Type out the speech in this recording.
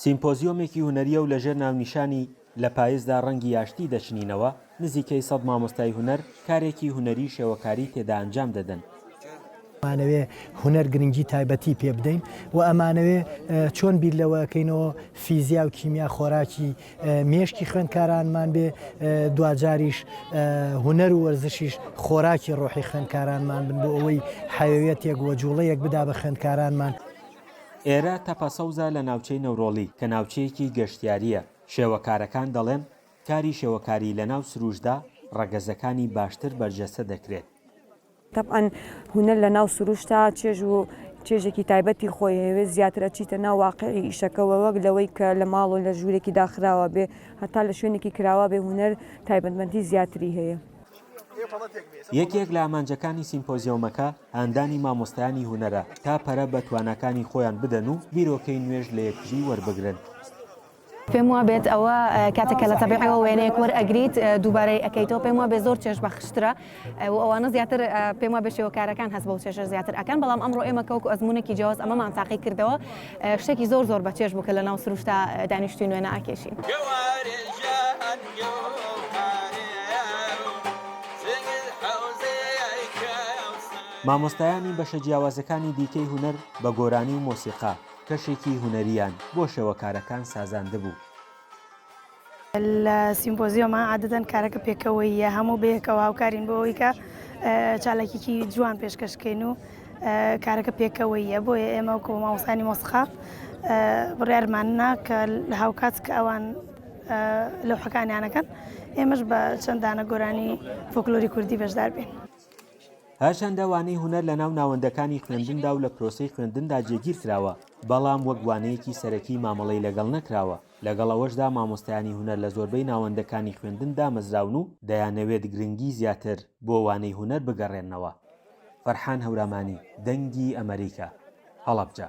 سیمپۆزیۆمێکی هونەرییە و لەژێر ناونیشانی، لە پایزدا ڕەنگی ئاشتی دەچنینەوە، نزیکەی سەد مامۆستای هونەر کارێکی هونەری شێوەکاری تێدا ئەنجام دەدەن. ئەمانەوێ هونەر گرنگی تایبەتی پێ بدەین و ئەمانەوێ چۆن بیر لەوە ئەکەینەوە فیزیا و کیمیا خۆراکی مێشکی خوێندکارانمان بێ دواجاریش هونەر و وەرزشیش خۆراکی ڕۆحی خوێندکارانمان بن بۆ ئەوەی حەیەویەتێک و جوڵەیەک بدا بە خوێندکارانمان. ئێرە تەپە سەوزە لە ناوچەی نەورۆڵی کە ناوچەیەکی گەشتیارییە، شێوەکارەکان دەڵێن کاری شێوەکاری لەناو سروشتدا ڕەگەزەکانی باشتر بەرجەستە دەکرێت. تەبعەن هونەر لە ناو سروشتا چێژ و چێژێکی تایبەتی خۆی هەیە زیاتر ئەچیتە ناو واقعی ئیشەکەوە وەک لەوەی کە لە ماڵ و لە ژوورێکی داخراوە بێ هەتا لە شوێنێکی کراوە بێ هونەر تایبەتمەندی زیاتری هەیە. یەکێک لە ئامانجەکانی سیمپۆزیۆمەکە هاندانی مامۆستایانی هونەرە تا پەرە بە تواناکانی خۆیان بدەن و بیرۆکەی نوێش لە یەکتری وەربگرن. پێم وابێت ئەوە کاتێک کە لە تەبیعەوە وێنەیەک وەرئەگریت دووبارەی ئەکەیتەوە پێم وابێ زۆر چێژ بەخشترە و ئەوانە زیاتر پێم وابێ شێوەکارەکان هەست بەو چێژە زیاتر ئەکەن بەڵام ئەمڕۆ ئێمە کە وەکو ئەزموونێکی جیاواز ئەمەمان تاقی کردەوە شتێکی زۆر زۆر بە چێژ بوو کە لە ناو سروشتا دانیشتوین وێنە ئەکێشین. مامۆستایانی بەشە جیاوازەکانی دیکەی هونەر بە گۆرانی و مۆسیقا کەشێکی هونەرییان بۆ شێوەکارەکان سازاندبوو. لە سیمپۆزیۆما عادەتەن کارەکە پێکەوەییە، هەموو بەیەکەوە هاوکارین بۆ ئەوەی کە چالاکیی جوان پێشکەش بکەین و کارەکە پێکەوەییە، بۆیە ئێمە وەکو مامۆستایانی مۆسیقا بڕیارمان نا کە هاوکات کە ئەوان لەوحەکانیان ئەکەن ئێمەش بە چەند دانە گۆرانی فۆکلۆری کوردی بەشدار بین. هەرچەندە وانەی هونەر لەناو ناوەندەکانی خوێندندا و لە پرۆسەی خوێندندا جێگیر کراوە، بەڵام وەک وانەیەکی سەرەکی مامەڵەی لەگەڵ نەکراوە، لەگەڵ ئەوەشدا مامۆستایانی هونەر لە زۆربەی ناوەندەکانی خوێندن دامەزراون و دەیانەوێت گرنگی زیاتر بۆ وانەی هونەر بگەڕێننەوە. فەرحان هەورامانی، دەنگی ئەمەریکا، هەڵەبجە.